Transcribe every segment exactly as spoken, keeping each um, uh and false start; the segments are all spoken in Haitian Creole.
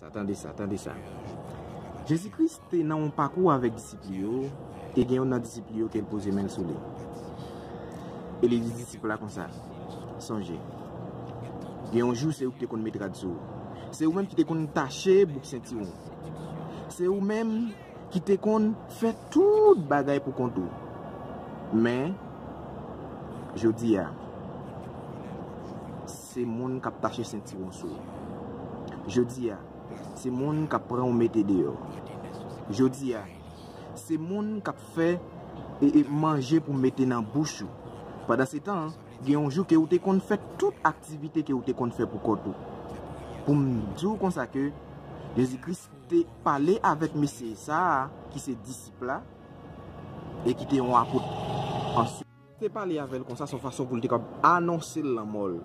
Sa, tande sa, tande sa. Jezi Kris te nan yon pakou avèk disip li yo, e gen youn nan disip li yo ke l poze men l sou li. E li di disip la konsa, sonje, gen yon jou se ou ki te konn met rad sou ou. Se ou menm ki te konn tache bouk sentiwon. Se ou menm ki te konn fè tout bagay pou kont ou. Men, jodi a, se moun k ap tache sentiwon sou ou. Jodi a, se moun k ap pran ou mete deyò. Jodi a, se moun k ap fè e, e manje pou mete nan bouch ou. Pandansetan, gen yon jou ke ou te konn fè tout aktivite ke ou te konn fè pou kont ou. Pou m di w konsa ke Jezi Kris te pale avèk mesye sa a, ki se disip la, e ki te yon apot. Answit, te pale avè l konsa, se yon fason pou l te kab anonse l lanmò l.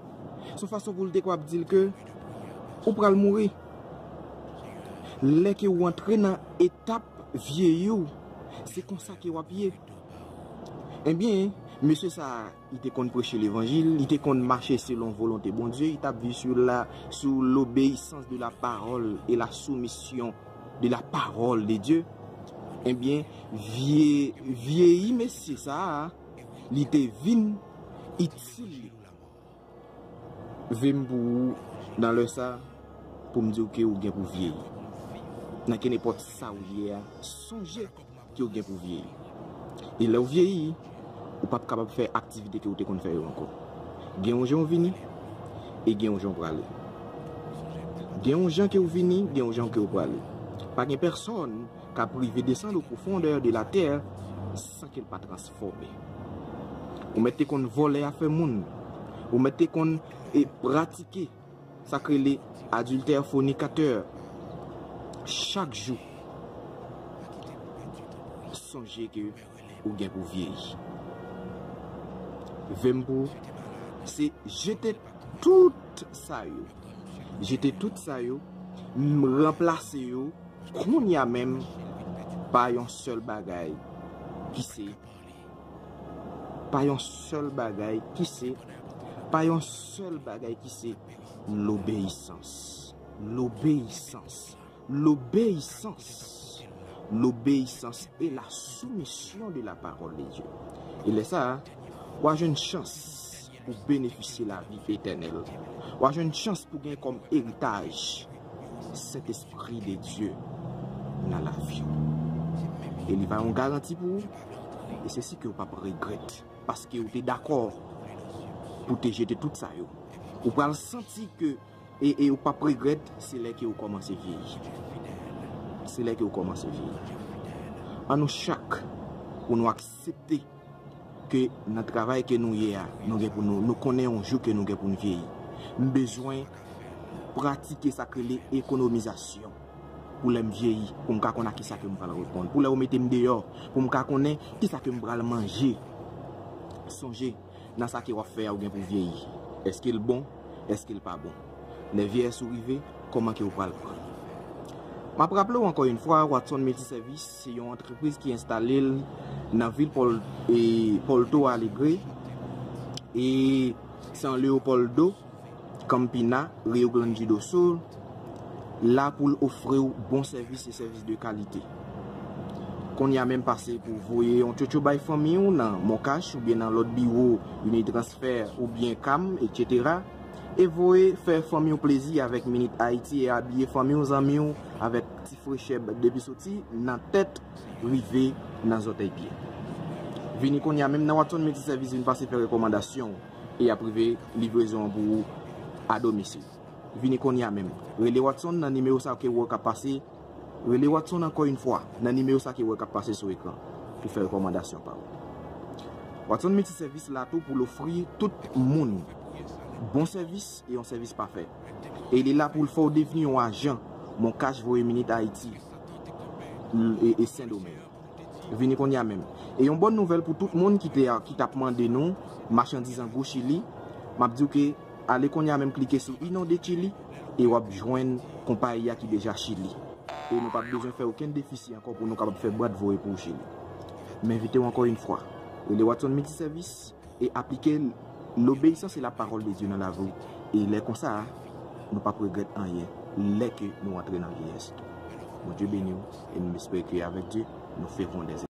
Se yon fason pou l te kab di l ke ou pral mouri. Lè ke ou antre nan etap vyeyi w, se konsa ke w ap ye. Ebyen, mesye sa a, li te konn preche levanjil, li te konn mache selon volonte Bondye, li t ap viv sou la, sou l'obéissance de la parole et la soumission de la parole de Dieu. Ebyen, vye, vyeyi mesye sa a, li te vin itil li. Ve m pou ou nan lè sa, pou m di w ke ou gen pou vyeyi. Nan kenenpòt sa ou ye a, sonje ke ou gen pou vyeyi. E lè ou vyeyi, ou p ap kapab fè aktivite ke ou te konn fè yo ankò. Gen yon jan ou vini, e gen yon jan ou prale. Gen yon jan ke ou vini, gen yon jan ke ou prale. Pa gen pèsonn k ap rive desann o pwofondè de la tè san ke l pa transfòme. Ou mèt te konn vòlè afè moun. Ou mèt te konn e pratike sa k rele adiltè, fònikatè. Chak jou, sonje ke ou gen pou vyeyi. Ve m pou ou, se jete tout sa yo. Jete tout sa yo, m ranplase yo kounye a menm pa yon sèl bagay ki se, pa yon sèl bagay ki se, pa yon sèl bagay ki se lobeyisans. Lobeyisans. Lobeyisans. Lobeyisans e la soumission de la parole de Dieu. E lè sa a, w a jwenn chans pou benefisye lavi etènèl. W a jwenn chans pou gen kòm eritaj Sentespri de Dye nan lavi w. E li pa yon garanti pou ou. E se si ke w p ap regrèt, paske w te dakò pou te jete tout sa yo. Ou pral santi ke, e, e ou p ap regrèt, se lè ke ou kòmanse vyeyi. Se lè ke ou kòmanse vyeyi. An nou chak, pou nou aksepte ke nan travay ke nou ye a, nou gen pou nou, nou konnen yon jou ke nou gen pou n vyeyi. M bezwen pratike sa k rele ekonomizasyon. Pou lè m vyeyi, pou m ka konn a kisa ke m pral reponn. Pou lè yo mete m deyò, pou m ka konnen kisa ke m pral manje. Sonje, nan sa ke w ap fè a, ou gen pou vyeyi. Èske l bon? Èske l pa bon? Lè vyeyès ou rive, kòman ke ou pral pran? M ap raple w ankò yon fwa, Watson Multiservice se yon antrepriz ki enstale l nan vil Pòl, e, Porto Alegre, e San Leopoldo, Campina, Rio Grande do Sul, la pou l ofri w bon sèvis e sèvis de kalite. Kounye a menm pase pou voye yon tchotcho bay fanmi w nan Moncash oubyen nan lòt biwo Unitransfer oubyen Cam, etsetera. E voye fè fanmi w plezi avèk Minit Ayiti e abiye fanmi w, zanmi w avèk ti frechè depi soti nan tèt rive nan zòtèy pye. Vini kounye a menm nan Watson Multiservice, vin pase fè rekòmandasyon w e y ap rive livrezon an pou ou a domisil. Vini kounye a menm. Rele Watson nan nimewo sa ke w wè k ap pase. Rele Watson ankò yon fwa nan nimewo sa ke w wè k ap pase sou ekran pou fè rekòmandasyon pa w. Watson Multiservice la tou pou l ofri tout moun bon sèvis e yon sèvis pafè. E li la pou l fè w devni yon ajan Moncash voye Minit Ayiti e, e Sendomeng. Vini kounye a menm. E yon bòn nouvèl pou tout moun ki te, ki t ap mande nou machandiz an gwo Chili, m ap di w ke ale kounye a menm klike sou Inonde Chili e w ap jwenn konpayi a ki deja Chili. E nou p ap bezwen fè okenn defisi ankò pou nou kapab fè bwat voye pou w Chili. M envite w ankò yon fwa. Rele Watson Multiservice e aplike l'obéissance et la parole de Dieu nan lavi w. E lè konsa, nou p ap regrèt anyen. lè ke nou antre nan vyeyès. Bondye beni w, e m espere ke avèk Dye, nous ferons des